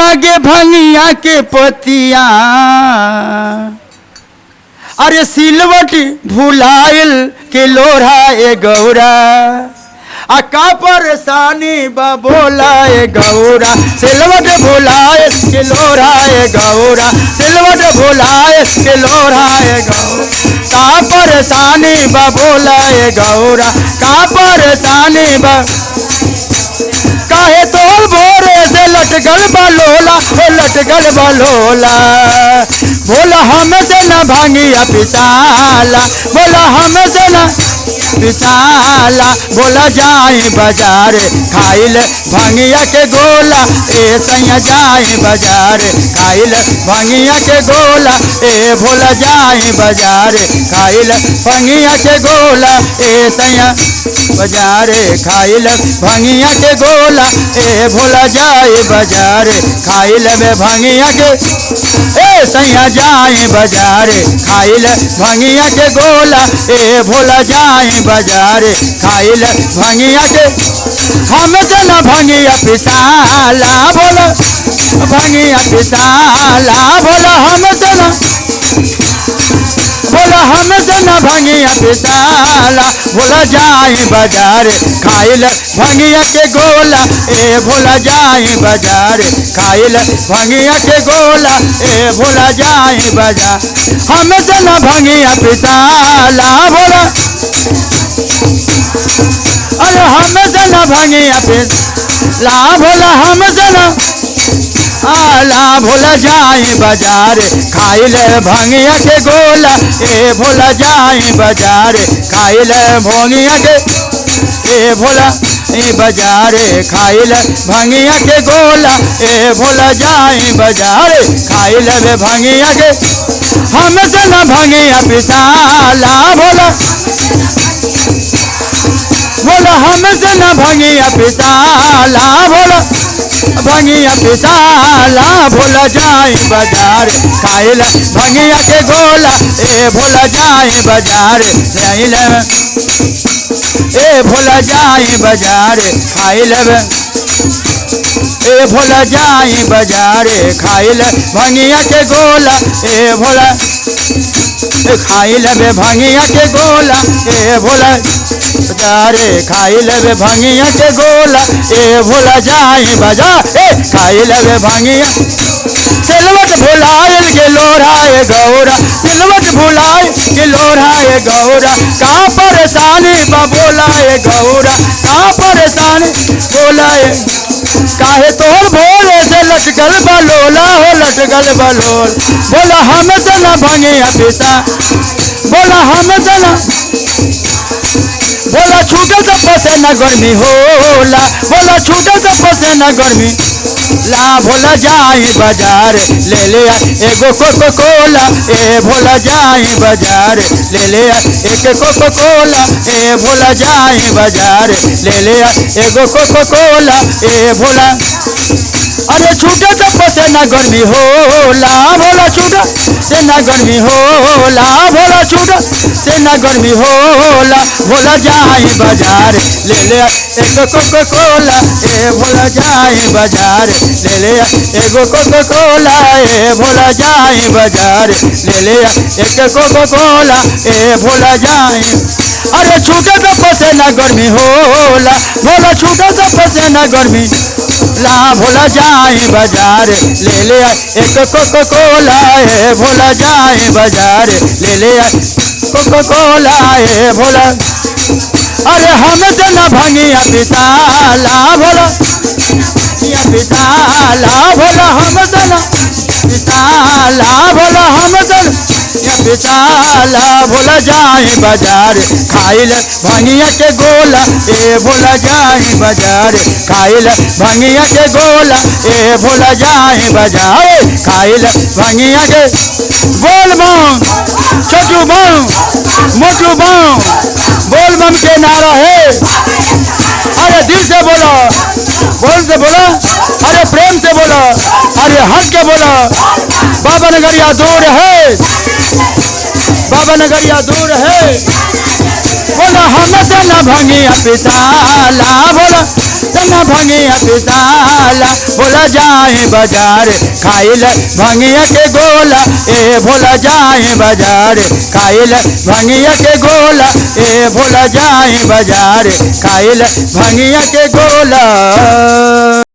लागे भंगिया के पतिया। अरे सिलवट भुलाइल के लोढ़ा ए गौरा, आ का परेशानी बा बोला ए गौरा। सिलवट भुलाइल के लोढ़ा ए गौरा, सिलवट भुलाइल के लोढ़ा ए गौरा, का परेशानी बा बोला ए गौरा, का परेशानी बा। काहे तोर भोरे से लटकल बलोला, हो लटकल बलोला। बोला हमसे न भांगिया पिसाला, बोला हमसे न पिसाला। बोला जाए बाजार खाइल भांगिया के गोला, ए सैया जाए बाजार खाइल भांगिया के गोला, ए भोला जाए बाजार खाइल भांगिया के गोला, ए सैया बाजार खाइल भांगिया के गोला, ए भोला जाए बाजार खाइल बे भांगिया के, ए सैया जाए बाजार खाइल भांगिया के गोला, ए भोला जाए बाजार खाइल भांगिया के। हमसे न भांगिया पिसाला, भोला भांगिया पिसाला, भोला हमसे न, भोला हमसे न भांगिया पिसाला। भोला जाए बाजार खाइल भांगिया के गोला, ए भोला जाए बाजार खाइल भांगिया के गोला, ए भोला जाए बाजार हमसे न भांगिया पिसाला। भोला अरे हमसे न भांगिया पिसाला, भोला हमसे न आला। भोला जाए बाजार खाइल भांगिया के गोला, ए भोला जाए बाजार खाइल भांगिया के, ए भोला ए बाजार खाइल भांगिया के गोला, ए भोला जाए बाजार खाइल भांगिया के। हमसे न भांगिया पिसाला, भोला भोला हमसे न भांगिया पिसाला, भोला भांगिया पिसाला। भोला जाए बाजार खाइल भांगिया के गोला, ए भोला जाए बाजार खाइल, ए भोला जाए बाजार खाइल, ए भोला जाए बाजार खाइल भांगिया के गोला, ए भोला खाइल बे भांगिया के गोला, ए भोला बाजार खाइल बे भांगिया के गोला, ए भोला जाए बाजार ए खाइल बे भांगिया। सिलवट भुलाइल के लोढ़ा ए गौरा, सिलवट भुलाइल के लोढ़ा ए गौरा, का परेशानी बा बोला ए गौरा, का परेशानी बोला ए। काहे तोर भोरे से लटकल बलोला, हो लटकल बलोल। बोला हमसे न भांगिया पिसा, बोला हमसे न, बोला छूटे तो पसेना गर्मी होला, बोला छूटे तो पसेना गर्मी ला। भोला जाए बाजार ले ले आ एगो कोको कोला, ए भोला जाए बाजार ले ले आ एक कोको कोला, ए भोला जाए बाजार ले ले आ एगो कोको कोला, ए भोला। अरे छूटे तो पसेना गर्मी होला, भोला छूटे से ना गर्मी होला, भोला छूटे से ना गर्मी होला। भोला जाए बाजार ले ले एगो कोको कोला, ए भोला जाए बाजार ले ले एगो कोको कोला, ए भोला जाए बाजार ले ले एक कोको कोला, ए भोला जाए। अरे छूटे तो पसेना गर्मी होला, भोला छूटे तो पसेना गर्मी ला। भोला जाए बाजार ले ले एक कोको कोला, ए भोला जाए बाजार ले ले कोको कोला, ए भोला। अरे हमसे न भांगिया पिसाला, भोला पिसाला, भोला हमसे न पिसाला, भोला हमसे पिसाला। भोला जाए बाजार खाइल भांगिया के गोला, ए भोला जाए बाजार खाइल भांगिया के गोला, ए भोला जाए बाजार खाइल भांगिया के। बोल बम छोटू बम मोटू बम, बोल बम के नारा है। अरे दिल से बोलो, बोल से बोलो, अरे प्रेम से बोलो, अरे हंस के बोलो। बाबा नगरिया दूर है, बाबा नगरिया दूर है। बोला हमसे न भंगिया पिसाला, बोला तना भंगिया पिसाला। भोला जाए बाजार खाइल भंगिया के गोला, ए भोला जाए बाजार खाइल भंगिया के गोला, ए भोला जाए बाजार खाइल भंगिया के गोला।